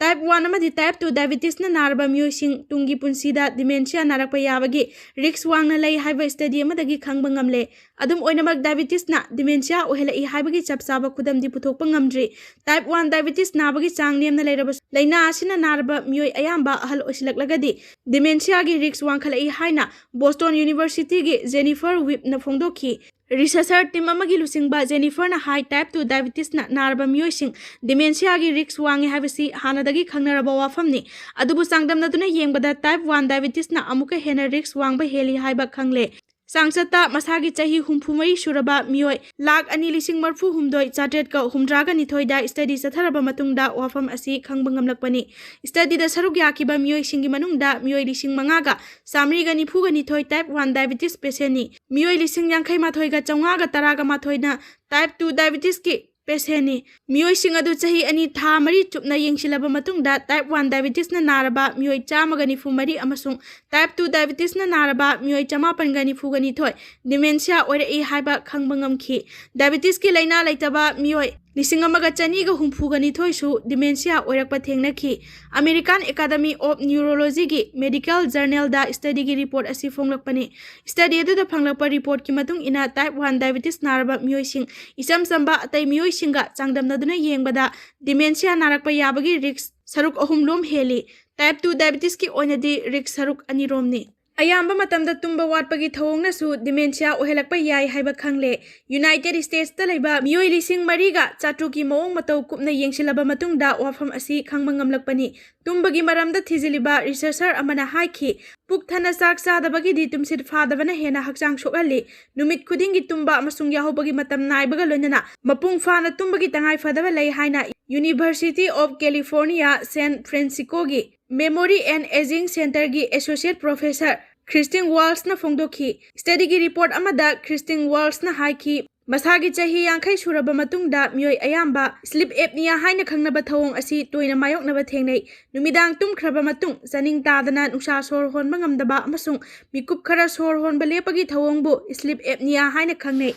ꯇꯥꯏꯞ ꯋꯥꯟ ꯑꯃꯗꯤ ꯇꯥꯏꯞ ꯇꯨ ꯗꯥꯏꯕꯦꯇꯤꯁꯅ ꯅꯥꯔꯕ ꯃꯤꯑꯣꯏꯁꯤꯡ ꯇꯨꯡꯒꯤ ꯄꯨꯟꯁꯤꯗ ꯗꯤꯃꯦꯟꯁꯤꯌꯥ ꯅꯥꯔꯛꯄ ꯌꯥꯕꯒꯤ ꯔꯤꯁ꯭ꯛ ꯋꯥꯡꯅ ꯂꯩ ꯍꯥꯏꯕ ꯁ꯭ꯇꯗꯤ ꯑꯃꯗꯒꯤ ꯈꯪꯕ ꯉꯝꯂꯦ꯫ ꯑꯗꯨꯝ ꯑꯣꯏꯅꯃꯛ, ꯗꯥꯏꯕꯦꯇꯤꯁꯅ ꯗꯤꯃꯦꯟꯁꯤꯌꯥ ꯑꯣꯏꯍꯜꯂꯛꯏ ꯍꯥꯏꯕꯒꯤ ꯆꯞ ꯆꯥꯕ ꯈꯨꯗꯝꯗꯤ ꯄꯨꯊꯣꯛꯄ ꯉꯝꯗ꯭ꯔꯤ꯫ ꯇꯥꯏꯞ ꯋꯥꯟ ꯗꯥꯏꯕꯦꯇꯤꯁ ꯅꯥꯕꯒꯤ ꯆꯥꯡ ꯅꯦꯝꯅ ꯂꯩꯔꯕꯁꯨ, ꯂꯥꯏꯅꯥ ꯑꯁꯤꯅ ꯅꯥꯔꯕ ꯃꯤꯑꯣꯏ ꯑꯌꯥꯝꯕ ꯑꯍꯜ ꯑꯣꯏꯁꯤꯜꯂꯛꯂꯒꯗꯤ ꯗꯤꯃꯦꯟꯁꯤꯌꯥꯒꯤ ꯔꯤꯁ꯭ꯛ ꯋꯥꯡꯈꯠꯂꯛꯏ ꯍꯥꯏꯅ ꯕꯣꯁꯇꯣꯟ ꯌꯨꯅꯤꯚꯔꯁꯤꯇꯤꯒꯤ ꯖꯦꯅꯤꯐꯔ ꯋꯤꯞꯅ ꯐꯣꯡꯗꯣꯛꯈꯤ꯫ ꯔꯤꯁꯔꯆꯔ ꯇꯤꯝ ꯑꯃꯒꯤ ꯂꯨꯆꯤꯡꯕ ꯖꯦꯅꯤꯐꯔꯅ ꯍꯥꯏ, ꯇꯥꯏꯞ ꯇꯨ ꯗꯥꯏꯕꯦꯇꯤꯁꯅ ꯅꯥꯔꯕ ꯃꯤꯑꯣꯏꯁꯤꯡ ꯗꯤꯃꯦꯟꯁꯤꯌꯥꯒꯤ ꯔꯤꯁ꯭ꯛ ꯋꯥꯡꯉꯤ ꯍꯥꯏꯕꯁꯤ ꯍꯥꯟꯅꯗꯒꯤ ꯈꯪꯅꯔꯕ ꯋꯥꯐꯝꯅꯤ꯫ ꯑꯗꯨꯕꯨ ꯆꯥꯡꯗꯝꯅꯗꯨꯅ ꯌꯦꯡꯕꯗ, ꯇꯥꯏꯞ ꯋꯥꯟ ꯗꯥꯏꯕꯦꯇꯤꯁꯅ ꯑꯃꯨꯛꯀ ꯍꯦꯟꯅ ꯔꯤꯁ꯭ꯛ ꯋꯥꯡꯕ ꯍꯦꯜꯂꯤ ꯍꯥꯏꯕ ꯈꯪꯂꯦ꯫ ꯆꯥꯡꯆꯠꯇ, ꯃꯁꯥꯒꯤ ꯆꯍꯤ ꯍꯨꯝꯐꯨ ꯃꯔꯤ ꯁꯨꯔꯕ ꯃꯤꯑꯣꯏ ꯂꯥꯈ ꯑꯅꯤ ꯂꯤꯁꯤꯡ ꯃꯔꯤꯐꯨ ꯍꯨꯝꯗꯣꯏ ꯆꯥꯇ꯭ꯔꯦꯠꯀ ꯍꯨꯝꯗ꯭ꯔꯥꯒ ꯅꯤꯊꯣꯏꯗ ꯁ꯭ꯇꯗꯤ ꯆꯠꯊꯔꯕ ꯃꯇꯨꯡꯗ ꯋꯥꯐꯝ ꯑꯁꯤ ꯈꯪꯕ ꯉꯝꯂꯛꯄꯅꯤ꯫ ꯁ꯭ꯇꯗꯤꯗ ꯁꯔꯨꯛ ꯌꯥꯈꯤꯕ ꯃꯤꯑꯣꯏꯁꯤꯡꯒꯤ ꯃꯅꯨꯡꯗ ꯃꯤꯑꯣꯏ ꯂꯤꯁꯤꯡ ꯃꯉꯥꯒ ꯆꯥꯃꯔꯤꯒ ꯅꯤꯐꯨꯒ ꯅꯤꯊꯣꯏ ꯇꯥꯏꯞ ꯋꯥꯟ ꯗꯥꯏꯕꯦꯇꯤꯁ ꯄꯦꯁꯦꯟꯅꯤ꯫ ꯃꯤꯑꯣꯏ ꯂꯤꯁꯤꯡ ꯌꯥꯡꯈꯩ ꯃꯥꯊꯣꯏꯒ ꯆꯥꯝꯃꯉꯥꯒ ꯇꯔꯥꯒ ꯃꯥꯊꯣꯏꯅ ꯇꯥꯏꯞ ꯇꯨ ꯗꯥꯏꯕꯦꯇꯤꯁꯀꯤ ꯄꯦꯁꯦꯟꯅꯤ꯫ ꯃꯤꯑꯣꯏꯁꯤꯡ ꯑꯗꯨ ꯆꯍꯤ ꯑꯅꯤ ꯊꯥ ꯃꯔꯤ ꯆꯨꯞꯅ ꯌꯦꯡꯁꯤꯜꯂꯕ ꯃꯇꯨꯡꯗ type one diabetesꯅ ꯅꯥꯔꯕ ꯃꯤꯑꯣꯏ ꯆꯥꯝꯃꯒ ꯅꯤꯐꯨ ꯃꯔꯤ ꯑꯃꯁꯨꯡ type two diabetesꯅ ꯅꯥꯔꯕ ꯃꯤꯑꯣꯏ ꯆꯃꯥꯄꯟꯒ ꯅꯤꯐꯨꯒ ꯅꯤꯊꯣꯏ dementia ꯑꯣꯏꯔꯛꯏ ꯍꯥꯏꯕ ꯈꯪꯕ ꯉꯝꯈꯤ꯫ Diabetesꯀꯤ ꯂꯥꯏꯅꯥ ꯂꯩꯇꯕ ꯃꯤꯑꯣꯏ ꯂꯤꯁꯤꯡ ꯑꯃꯒ ꯆꯅꯤꯒ ꯍꯨꯝꯐꯨꯒ ꯅꯤꯊꯣꯏꯁꯨ dementia ꯑꯣꯏꯔꯛꯄ ꯊꯦꯡꯅꯈꯤ꯫ American Academy of Neurologyꯒꯤ medical journalꯗ studyꯒꯤ report ꯑꯁꯤ ꯐꯣꯡꯂꯛꯄꯅꯤ꯫ Study ꯑꯗꯨꯗ ꯐꯪꯂꯛꯄ reportꯀꯤ ꯃꯇꯨꯡ ꯏꯟꯅ type one diabetes ꯅꯥꯔꯕ ꯃꯤꯑꯣꯏꯁꯤꯡ ꯏꯆꯝ ꯆꯝꯕ ꯑꯇꯩ ꯃꯤꯑꯣꯏꯁꯤꯡꯒ ꯆꯥꯡꯗꯝꯅꯗꯨꯅ ꯌꯦꯡꯕꯗ dementia ꯅꯥꯔꯛꯄ ꯌꯥꯕꯒꯤ risk ꯁꯔꯨꯛ ꯑꯍꯨꯝ ꯂꯣꯝ ꯍꯦꯜꯂꯤ꯫ Type two diabetesꯀꯤ ꯑꯣꯏꯅꯗꯤ risk ꯁꯔꯨꯛ ꯑꯅꯤ ꯔꯣꯝꯅꯤ꯫ ꯑꯌꯥꯝꯕ ꯃꯇꯝꯗ ꯇꯨꯝꯕ ꯋꯥꯠꯄꯒꯤ ꯊꯧꯑꯣꯡꯅꯁꯨ dementia ꯑꯣꯏꯍꯜꯂꯛꯄ ꯌꯥꯏ ꯍꯥꯏꯕ ꯈꯪꯂꯦ꯫ United Statesꯇ ꯂꯩꯕ ꯃꯤꯑꯣꯏ ꯂꯤꯁꯤꯡ ꯃꯔꯤꯒ ꯆꯥꯇ꯭ꯔꯨꯛꯀꯤ ꯃꯑꯣꯡ ꯃꯇꯧ ꯀꯨꯞꯅ ꯌꯦꯡꯁꯤꯜꯂꯕ ꯃꯇꯨꯡꯗ ꯋꯥꯐꯝ ꯑꯁꯤ ꯈꯪꯕ ꯉꯝꯂꯛꯄꯅꯤ꯫ ꯇꯨꯝꯕꯒꯤ ꯃꯔꯝꯗ ꯊꯤꯖꯤꯜꯂꯤꯕ researcher ꯑꯃꯅ ꯍꯥꯏꯈꯤ, ꯄꯨꯛ ꯊꯟꯅ ꯆꯥꯛ ꯆꯥꯗꯕꯒꯤꯗꯤ ꯇꯨꯝꯁꯤꯠ ꯐꯥꯗꯕꯅ ꯍꯦꯟꯅ ꯍꯛꯆꯥꯡ ꯁꯣꯛꯍꯜꯂꯤ꯫ ꯅꯨꯃꯤꯠ ꯈꯨꯗꯤꯡꯒꯤ ꯇꯨꯝꯕ ꯑꯃꯁꯨꯡ ꯌꯥꯍꯧꯕꯒꯤ ꯃꯇꯝ ꯅꯥꯏꯕꯒ ꯂꯣꯏꯅꯅ ꯃꯄꯨꯡ ꯐꯥꯅ ꯇꯨꯝꯕꯒꯤ ꯇꯉꯥꯏ ꯐꯗꯕ ꯂꯩ ꯍꯥꯏꯅ University of California San Franciscoꯒꯤ Memory and Aging Centerꯒꯤ associate professor Christine Walshꯅ ꯐꯣꯡꯗꯣꯛꯈꯤ꯫ Studyꯒꯤ report ꯑꯃꯗ Christine Walshꯅ ꯍꯥꯏꯈꯤ, ꯃꯁꯥꯒꯤ ꯆꯍꯤ ꯌꯥꯡꯈꯩ ꯁꯨꯔꯕ ꯃꯇꯨꯡꯗ ꯃꯤꯑꯣꯏ ꯑꯌꯥꯝꯕ sleep apnea ꯍꯥꯏꯅ ꯈꯪꯅꯕ ꯊꯧꯑꯣꯡ ꯑꯁꯤ ꯇꯣꯏꯅ ꯃꯥꯌꯣꯛꯅꯕ ꯊꯦꯡꯅꯩ꯫ ꯅꯨꯃꯤꯗꯥꯡ ꯇꯨꯝꯈ꯭ꯔꯕ ꯃꯇꯨꯡ ꯆꯥꯅꯤꯡ ꯇꯥꯗꯅ ꯅꯨꯡꯁꯥ ꯁꯣꯔ ꯍꯣꯟꯕ ꯉꯝꯗꯕ ꯑꯃꯁꯨꯡ ꯃꯤꯀꯨꯞ ꯈꯔ ꯁꯣꯔ ꯍꯣꯟꯕ ꯂꯦꯞꯄꯒꯤ ꯊꯧꯑꯣꯡꯕꯨ sleep apnea ꯍꯥꯏꯅ ꯈꯪꯅꯩ꯫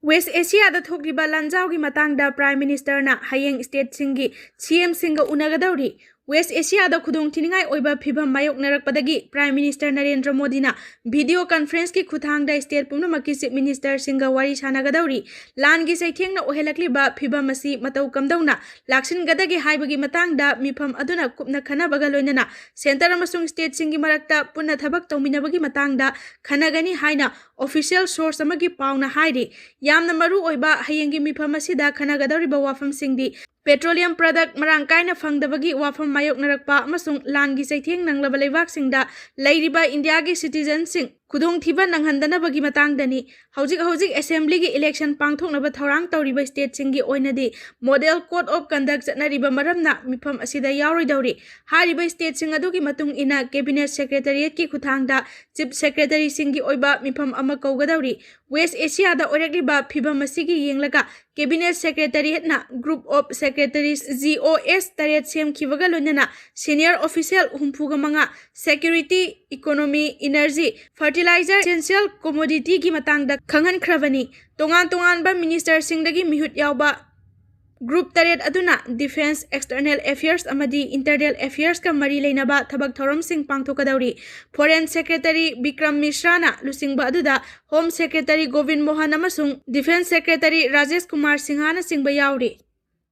West Asiaꯗ ꯊꯣꯛꯂꯤꯕ ꯂꯥꯟꯖꯥꯎꯒꯤ ꯃꯇꯥꯡꯗ Prime Ministerꯅ ꯍꯌꯦꯡ stateꯁꯤꯡꯒꯤ CMꯁꯤꯡꯒ ꯎꯅꯒꯗꯧꯔꯤ꯫ West Asiaꯗ ꯈꯨꯗꯣꯡꯊꯤꯅꯤꯡꯉꯥꯏ ꯑꯣꯏꯕ ꯐꯤꯚꯝ ꯃꯥꯌꯣꯛꯅꯔꯛꯄꯗꯒꯤ Prime Minister ꯅꯔꯦꯟꯗ꯭ꯔ ꯃꯣꯗꯤꯅ video conferenceꯀꯤ ꯈꯨꯠꯊꯥꯡꯗ state ꯄꯨꯝꯅꯃꯛꯀꯤ chief ministerꯁꯤꯡꯒ ꯋꯥꯔꯤ ꯁꯥꯟꯅꯒꯗꯧꯔꯤ꯫ ꯂꯥꯟꯒꯤ ꯆꯩꯊꯦꯡꯅ ꯑꯣꯏꯍꯜꯂꯛꯂꯤꯕ ꯐꯤꯚꯝ ꯑꯁꯤ ꯃꯇꯧ ꯀꯝꯗꯧꯅ ꯂꯥꯛꯁꯤꯟꯒꯗꯒꯦ ꯍꯥꯏꯕꯒꯤ ꯃꯇꯥꯡꯗ ꯃꯤꯐꯝ ꯑꯗꯨꯅ ꯀꯨꯞꯅ ꯈꯟꯅꯕꯒ ꯂꯣꯏꯅꯅ centre ꯑꯃꯁꯨꯡ stateꯁꯤꯡꯒꯤ ꯃꯔꯛꯇ ꯄꯨꯟꯅ ꯊꯕꯛ ꯇꯧꯃꯤꯟꯅꯕꯒꯤ ꯃꯇꯥꯡꯗ ꯈꯟꯅꯒꯅꯤ ꯍꯥꯏꯅ official source ꯑꯃꯒꯤ ꯄꯥꯎꯅ ꯍꯥꯏꯔꯤ꯫ ꯌꯥꯝꯅ ꯃꯔꯨ ꯑꯣꯏꯕ ꯍꯌꯦꯡꯒꯤ ꯃꯤꯐꯝ ꯑꯁꯤꯗ ꯈꯟꯅꯒꯗꯧꯔꯤꯕ ꯋꯥꯐꯝꯁꯤꯡꯗꯤ petroleum product ꯃꯔꯥꯡ ꯀꯥꯏꯅ ꯐꯪꯗꯕꯒꯤ ꯋꯥꯐꯝ ꯃꯥꯌꯣꯛꯅꯔꯛꯄ ꯑꯃꯁꯨꯡ ꯂꯥꯟꯒꯤ ꯆꯩꯊꯦꯡ ꯅꯪꯂꯕ ꯂꯩꯕꯥꯛꯁꯤꯡꯗ ꯂꯩꯔꯤꯕ ꯏꯟꯗꯤꯌꯥꯒꯤ citizenꯁꯤꯡ ꯈꯨꯗꯣꯡꯊꯤꯕ ꯅꯪꯍꯟꯗꯅꯕꯒꯤ ꯃꯇꯥꯡꯗꯅꯤ꯫ ꯍꯧꯖꯤꯛ ꯍꯧꯖꯤꯛ assemblyꯒꯤ election ꯄꯥꯡꯊꯣꯛꯅꯕ ꯊꯧꯔꯥꯡ ꯇꯧꯔꯤꯕ stateꯁꯤꯡꯒꯤ ꯑꯣꯏꯅꯗꯤ model code of conduct ꯆꯠꯅꯔꯤꯕ ꯃꯔꯝꯅ ꯃꯤꯐꯝ ꯑꯁꯤꯗ ꯌꯥꯎꯔꯣꯏꯗꯧꯔꯤ꯫ ꯍꯥꯏꯔꯤꯕ stateꯁꯤꯡ ꯑꯗꯨꯒꯤ ꯃꯇꯨꯡ ꯏꯟꯅ cabinet secretariatꯀꯤ ꯈꯨꯠꯊꯥꯡꯗ chief secretaryꯁꯤꯡꯒꯤ ꯑꯣꯏꯕ ꯃꯤꯐꯝ ꯑꯃ ꯀꯧꯒꯗꯧꯔꯤ꯫ West Asiaꯗ ꯑꯣꯏꯔꯛꯂꯤꯕ ꯐꯤꯕꯝ ꯑꯁꯤꯒꯤ ꯌꯦꯡꯂꯒ cabinet secretariatꯅ group of secretaries, GOS, ꯇꯔꯦꯠ ꯁꯦꯝꯈꯤꯕꯒ ꯂꯣꯏꯅꯅ senior official ꯍꯨꯝꯐꯨꯒ ꯃꯉꯥ, security, economy, energy, fertilizer, essential commodityꯒꯤ ꯃꯇꯥꯡꯗ ꯈꯪꯍꯟꯈ꯭ꯔꯕꯅꯤ꯫ ꯇꯣꯉꯥꯟ ꯇꯣꯉꯥꯟꯕ ministerꯁꯤꯡꯗꯒꯤ ꯃꯤꯍꯨꯠ ꯌꯥꯎꯕ group ꯇꯔꯦꯠ ꯑꯗꯨꯅ defence, external affairs ꯑꯃꯗꯤ internal affairsꯀ ꯃꯔꯤ ꯂꯩꯅꯕ ꯊꯕꯛ ꯊꯧꯔꯝꯁꯤꯡ ꯄꯥꯡꯊꯣꯛꯀꯗꯧꯔꯤ꯫ Foreign Secretary ꯕꯤꯀ꯭ꯔꯝ ꯃꯤꯁ꯭ꯔꯥꯅ ꯂꯨꯆꯤꯡꯕ ꯑꯗꯨꯗ Home Secretary ꯒꯣꯕꯤꯟ ꯃꯣꯍꯟ ꯑꯃꯁꯨꯡ Defence Secretary ꯔꯥꯖꯦꯁ ꯀꯨꯃꯥꯔ ꯁꯤꯡꯍꯅꯆꯤꯡꯕ ꯌꯥꯎꯔꯤ꯫